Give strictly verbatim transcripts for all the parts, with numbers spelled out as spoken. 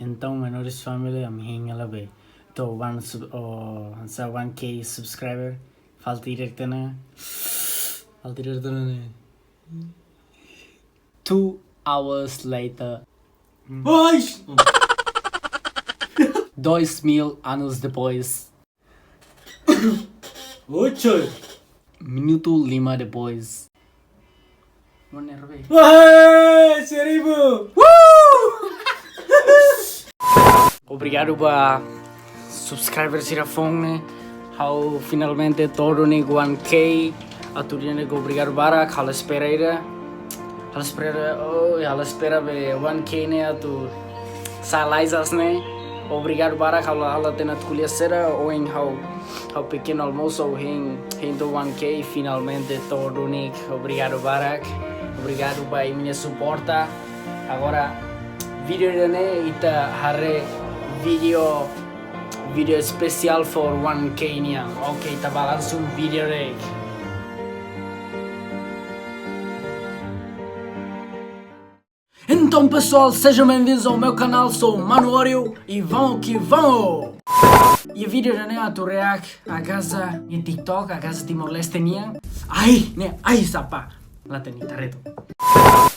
Entaun, Menores Family, ami hein hela be to'o one sub-, oh, hanesan one K subscriber. Falta direta ona. Falta direta ona ne'e. Two hours later. Boys! Dois mil anos depois. Ocho. Minutu lima depois. Mo nerve. Wahai, seribu. Obrigadu ba subscriber sira foun ne'e. Ha'u finalmente to'o duni one K. Atu di'ak ne'e, obrigadu barak, ha'u la espera ida. Ha'u la espera, oh, ha'u la espera be one K ne'e atu sa'e laisas ne'e. Obrigadu barak, ha'u la, ha'u la hatene atu ko'alia saida, ohin ha'u, ha'u pequeno almoço, hein, hein to'o one K, finalmente to'o duni. Obrigadu barak. Obrigadu ba imi-nia suporta. Agora, vídeo ida-ne'e ita haree vídeo, vídeo espesiál for one K nian. Oke, ita bá langsung vídeo de'it. Então, pessoal, sejam bem-vindos ao meu canal, sou o Mano Oreo e vamos que vamos! E vídeo ida-ne'e atu react Agaza nia TikTok, Agaza Timor-Leste nian. Ai, ne'e, ai, sapa. La hatene, ita haree took.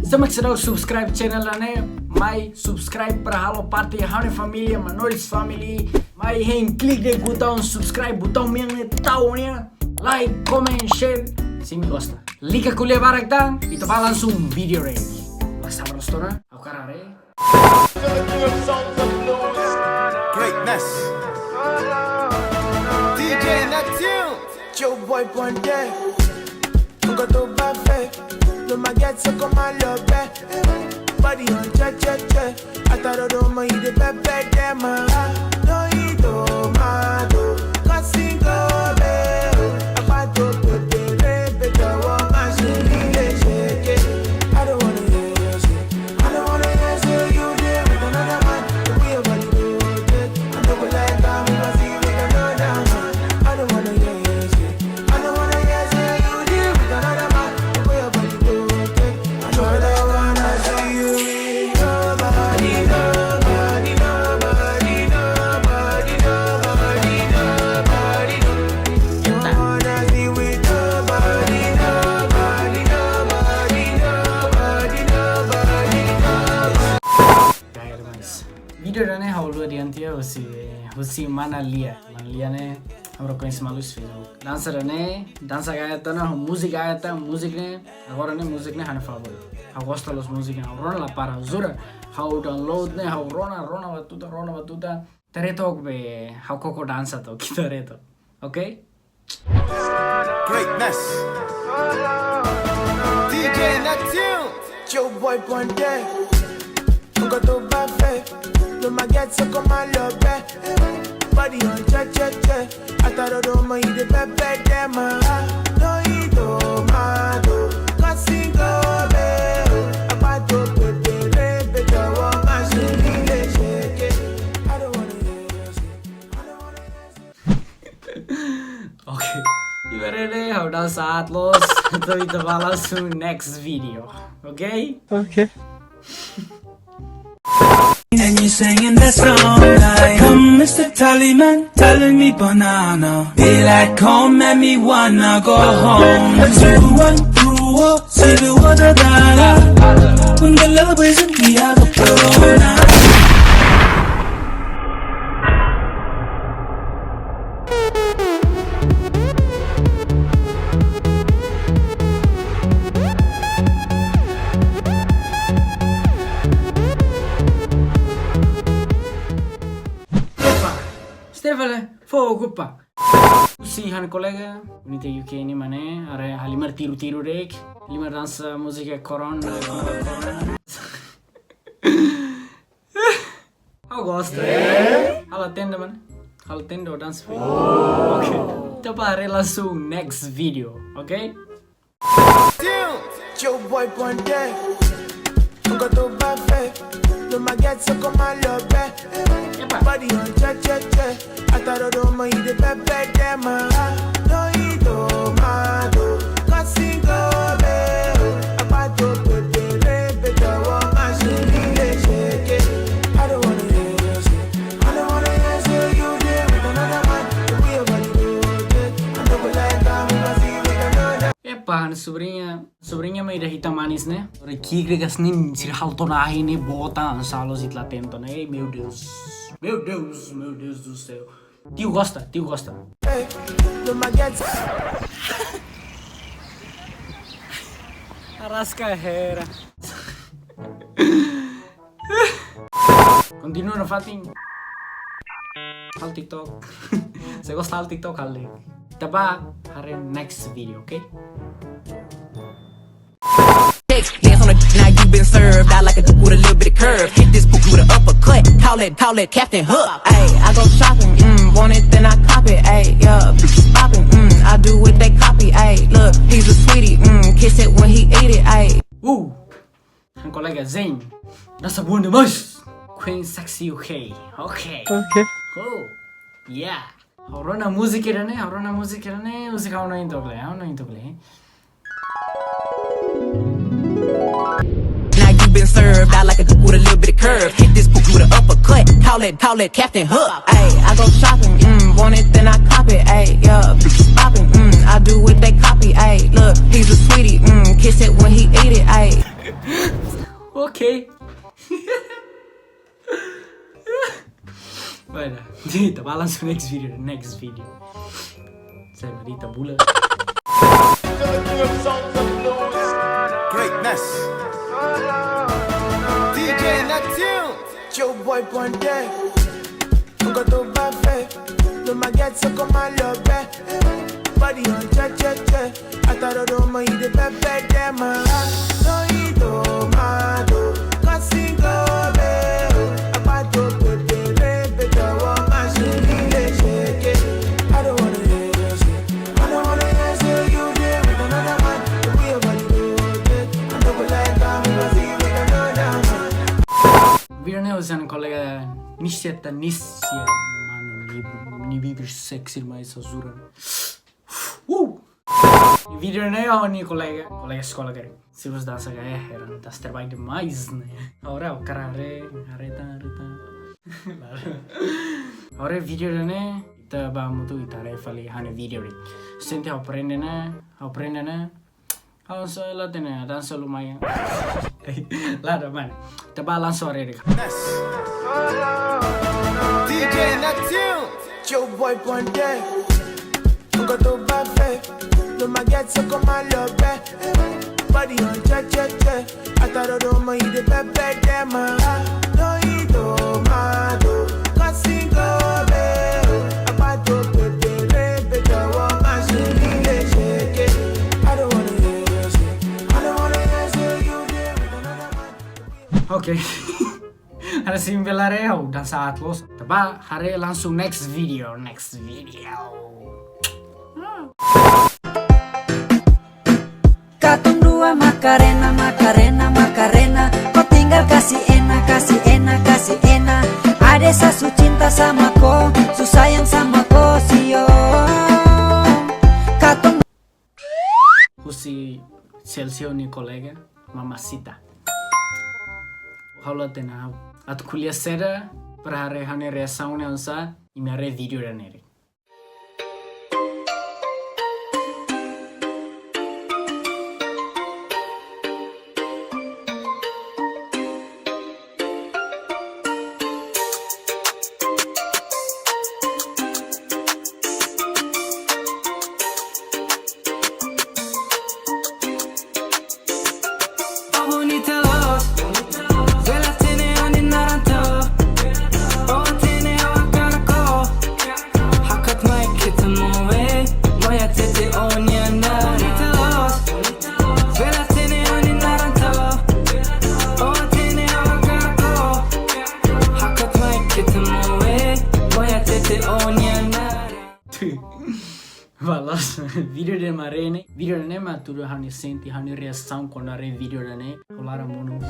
Se mak seidauk subscribe channel ida-ne'e, mai subscribe para halo parte ha'u-nia família, Manolis Family. Mai hein klik de'it butaun subscribe, butaun mean ne'e tau nia. Like, comment, share, se imi gosta. Like, ko'alia barak tan, ita bá langsung vídeo de'it. Basta, basta, ha'u hakarak haree. Greatness. D J Neptune. Joe Boy Ponte. Nunca tô bafé. No my get so come my love back. Body on check, check, check. I thought I don't mind the bad, bad, damn, ah. No, you don't mind, oh. Cause sing go, babe. I fight to put the rain, but I want my shit in the shake, yeah. I don't wanna hear your shit. I don't wanna hear say you there with another man. The way your body go, yeah. I don't go like how me see you with another man. I don't wanna hear your shit. I don't wanna hear say you there with another man. The way your body go, yeah. I don't wanna see you with nobody, nobody, nobody, nobody, nobody, nobody, nobody. Don't wanna see with nobody, nobody, nobody, nobody, nobody, nobody. Gaya demais. Vídeo ida-ne'e ha'u haluha tiha husi, husi mana Lia. Mana Lia ne'e, ha'u rekoñese malu husi Facebook. Dansa ida-ne'e, dansa gaya tiha ona, múzika gaya tiha, múzika ne'e, agora ne'e múzika ne'e ha'u-nia favorita. Ha'u gosta loos múzika ne'e, ha'u rona la para, jura. Ha'u download ne'e, ha'u rona, rona batuta, rona batuta. Ita haree took be, ha'u koko dansa took, ita haree took. Oke? Greatness. D J Neptune. Joe Boy Ponte. Nunca tô bafé. No my get so come my love back. Body on check, check, check. I thought I don't mind the bad, bad, damn, ah. No, you don't mind, oh. Cause sing go, babe. I fight to put the rain, but I want my shit in the shake, yeah. I don't wanna hear your shit. I don't wanna hear your shit. Oke. Ibarat ne'e, ha'u dansa loos. Entaun ita bá langsung next video. Oke? Oke. And you singing that song like, "Come, Mister Tallyman, telling me banana. Be like, come, make me wanna go home." Two, one, two, oh, see the water, dollar. When the love is in the other corner. Epa, Stefan, fó okupa. Husi ha'u-nia kolega, unita U K nian mane, haree halimar tiru-tiru de'it, halimar dansa múzika Corona, Corona. Ha'u gosta. Eh? Ha'u la hatene, mane. Ha'u la hatene dansa. Oh. Oke. Ita bá haree langsung next video, oke? Joe Boy Ponte. Nunca tô bafé. No my get so come my love back. Epa. Body on check, check, check. I thought I don't mind the bad, bad, damn, ah. No, you don't mind, oh. Cause sing go, babe. I fight to put the rain, but I want my shit in the shake, yeah. I don't wanna hear Sobriña, sobriña mai ida hitam manis ne'e. Ora kikre kas nin sir hal tona ahi ne'e bota ansalos it la tento ne'e. Ei, meu Deus. Meu Deus, meu Deus do céu. Tiu gosta, tiu gosta. Hey, no my gets. Araska hera. Kontinua nafatin. Halo TikTok. Se gosta halo TikTok, halo. Ita bá haree next video, oke? Dance on the, now you been served. I like a duke with a little bit of curve. Hit this poop with an uppercut. Call it, call it Captain Hook. Hey, I go shopping, mm, want it, then I cop it. Hey, yeah, bitches popping, mm, I do what they copy. Hey, look, he's a sweetie, mm, kiss it when he eat it. Hey. Uh. Ha'u-nia kolega Zayn. Dansa buan demais. Queen Sexy U K. Oke. Oke. Oh. Yeah. Ha'u rona múzika ida-ne'e, ha'u rona múzika ida-ne'e, múzika ha'u hanoin tok lai, ha'u hanoin tok lai. Now you been served. I like a duke with a little bit of curve. Hit this poop with an uppercut. Call it, call it Captain Hook. Hey, I go shopping, mm, want it, then I cop it. Hey, yeah, bitches popping, mm, I do what they copy. Hey, look, he's a sweetie, mm, kiss it when he eat it. Hey. Oke. Baiklah, ita bá langsung next video, next video. Saya beri tabula. Greatness. D J Neptune. Joe Boy Ponte. Nunca tô bafé. No my get so come my love back. Body on check, check, check. Atado do mo ide pepe de ma. No ido ma do. Kasingo be. Apato pepe repe to wa masuli le shake. I don't wanna hear your shit. I don't wanna hear say you there with another man. We are body do all day. I don't like how we must see with another man. Video ne'e husi ha'u-nia kolega Nisheta Nishia, mano, ni, ni bibir sexy mais azura. Uh! Video ne'e ha'u-nia kolega, kolega eskola karik. Sirus dansa gaya heran, dansa terbaik demais ne'e. Agora o cara haree, haree tan, haree tan. Agora video ne'e, ita bá hamutuk ita haree fali ha'u-nia video ne'e. Sente ha'u aprende ne'e, ha'u aprende ne'e. Ha'u só la hatene, dansa lumayan. La da man. Ita bá langsung haree de'it. D J Neptune. Joe Boy Ponte. Nunca tô bafé. No my get so come my love back. Body on check, check, check. Atado do mo ide pepe de ma. No ido ma do. Kasingo be. Apato pepe repe to wa masuli le shake. I don't wanna hear your shit. I don't wanna hear say you there with another man. Oke. Haree simples la haree, ha'u dansa aat loos. Ita bá haree langsung next video, next video. Katong dua Macarena, Macarena, Macarena. Kau tinggal kasih ena, kasih ena, kasih ena. Ade sa su cinta sama ko, su sayang sama ko, sio. Katong husi Celcio nia kolega, Mamacita. Ha'u la hatene ha'u. Atu ko'alia saida, para haree ha'u-nia reasaun ne'e oinsá, imi haree video ida-ne'e. Balas video de marene, video de ne'e mak tudu ha'u-nia sente, ha'u-nia reasaun kuandu haree video ida-ne'e. Ha'u laran monu.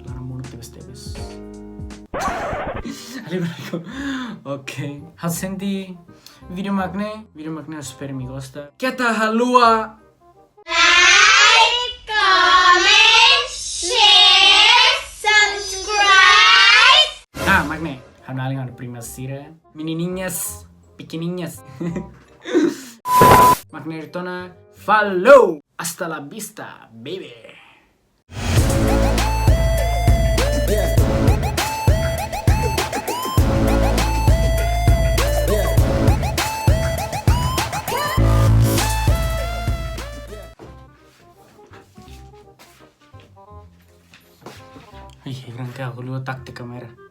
Laran monu tebes-tebes. Ali barako. Oke. Ha'u sente video mak ne'e, video mak ne'e, espera imi gosta. Keta haluha like, comment, share, subscribe. Ah, mak ne'e. Ha'u-nia alin, ha'u-nia prima sira. Menininhas, pequenininhas. Mak ne'e de'it ona, falou! Hasta la vista, baby! Ih, orang ke aku lupa taktik kamera.